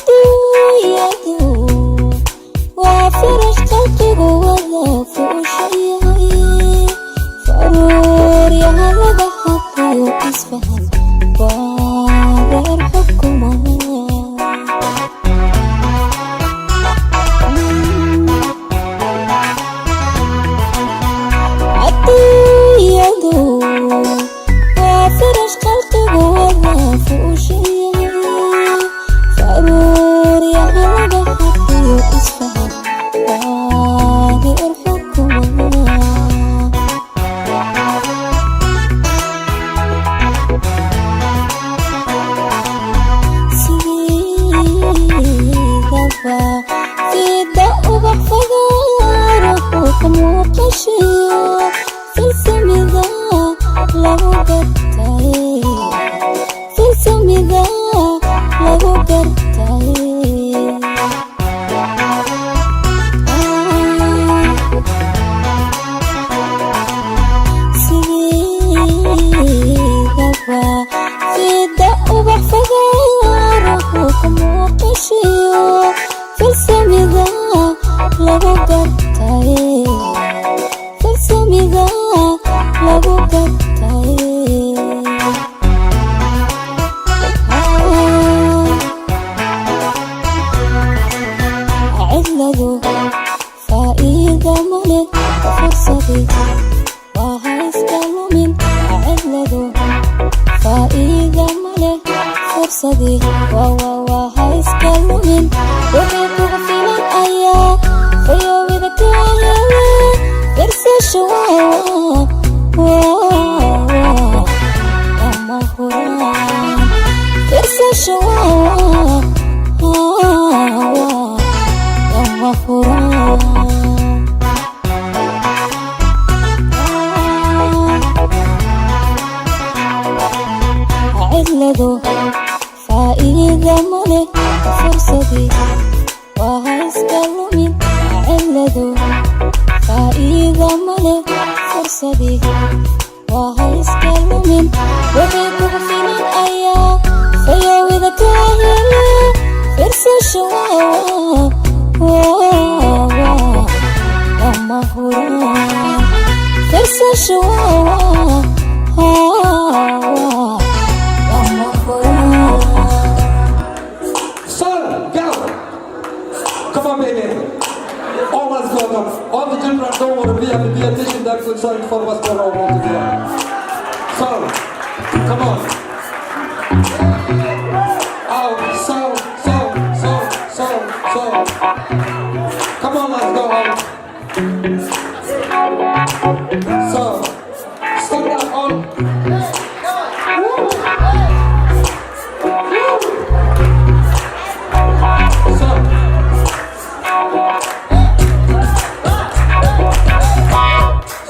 Adduunyadu waa farash qalqigu wada fuushayahay, faruuryaha laga hadlayo, isfahan waa reer xukuma. Adduunyadu waa farash qalqigu wada fuushayahay, faruuryaha laga hadlayo, isfahan waa reer xukuma. Sidiidaba fida ubax fagaaruhu ka muuqashiyo, filsamida lagu gartay, filsamida lagu gartay. Sidiidaba fida ubax fagaaruhu ka muuqashiyo, filsamida lagu gartay, filsamida lagu gartay. Cidladu faa'iida male, fursadii waa hayska lumin. Cidladu faa'iida male, fursadii waa hayska lumin. Wixii kugu filan ayaa fayoowida ka hele, firsasho waa lama huraan, firsasho waa lama huraan. Cidladu faa'iida male, fursadii waa hayska lumin. Cidladu faa'iida male, fursadii waa hayska lumin. Wixii kugu filan ayaa fayoowida ka hele, firsasho waa lama huraan, firsasho waa lama huraan. So, go! Come on, baby. All let's go up. All the children don't want to be have to be attention that's concerned for what's going on all together. So, come on. Oh, so, so, so, so, so. Come on, let's go out. So, stand up all. Woo. Woo. So,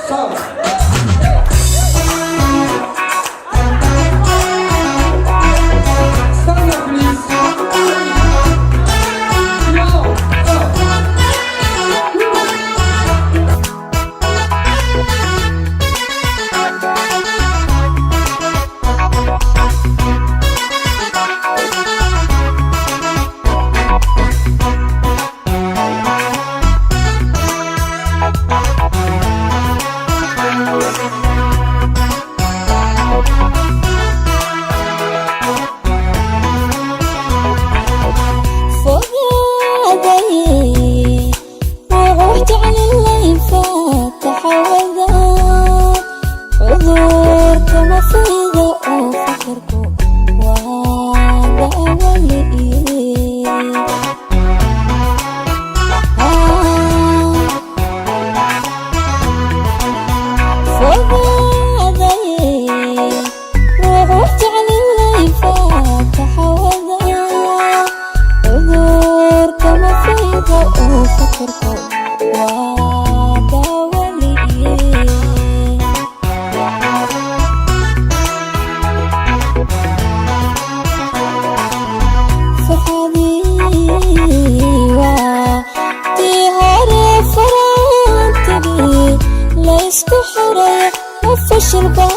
so. Fikirku waa daawaliye. Farxadii waa tii hore, faraantigii laysku xiray. Ma fashilba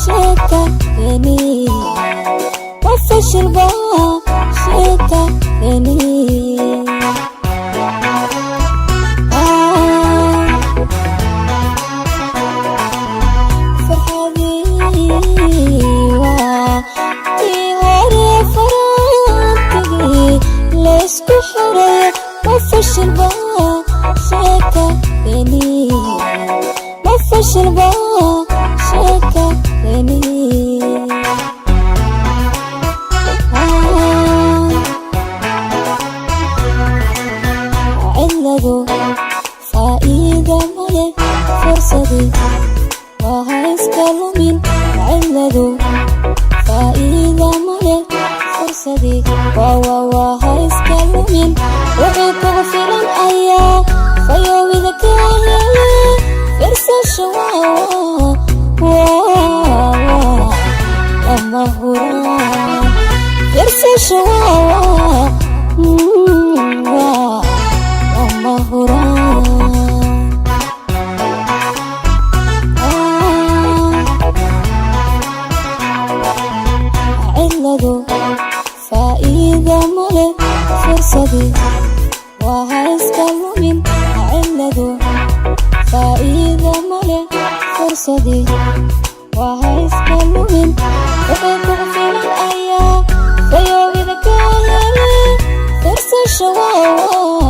sheeka beni? Ma fashilba sheeka beni? Ah. Farxadii waa tii hore, faraantigii laysku xiray. Ma fashilba sheeka beni? Ma fashilba sheeka beni? Ah. Ciladu faa'iida male, fursadii waa ha iska lumin. Ciladu faa'iida male, fursadii waa ha iska lumin. Wixii kugu filan ayaa fayoowida ka hele. Firsasho waa lama huraan. Firsasho waa lama huraan. Ah. Ciladu faa'iida male, fursadii waa ha iska lumin. Ciladu faa'iida male, fursadii waa ha iska lumin. Wixii kugu filan ayaa fayoowida ka hele. Firsasho waa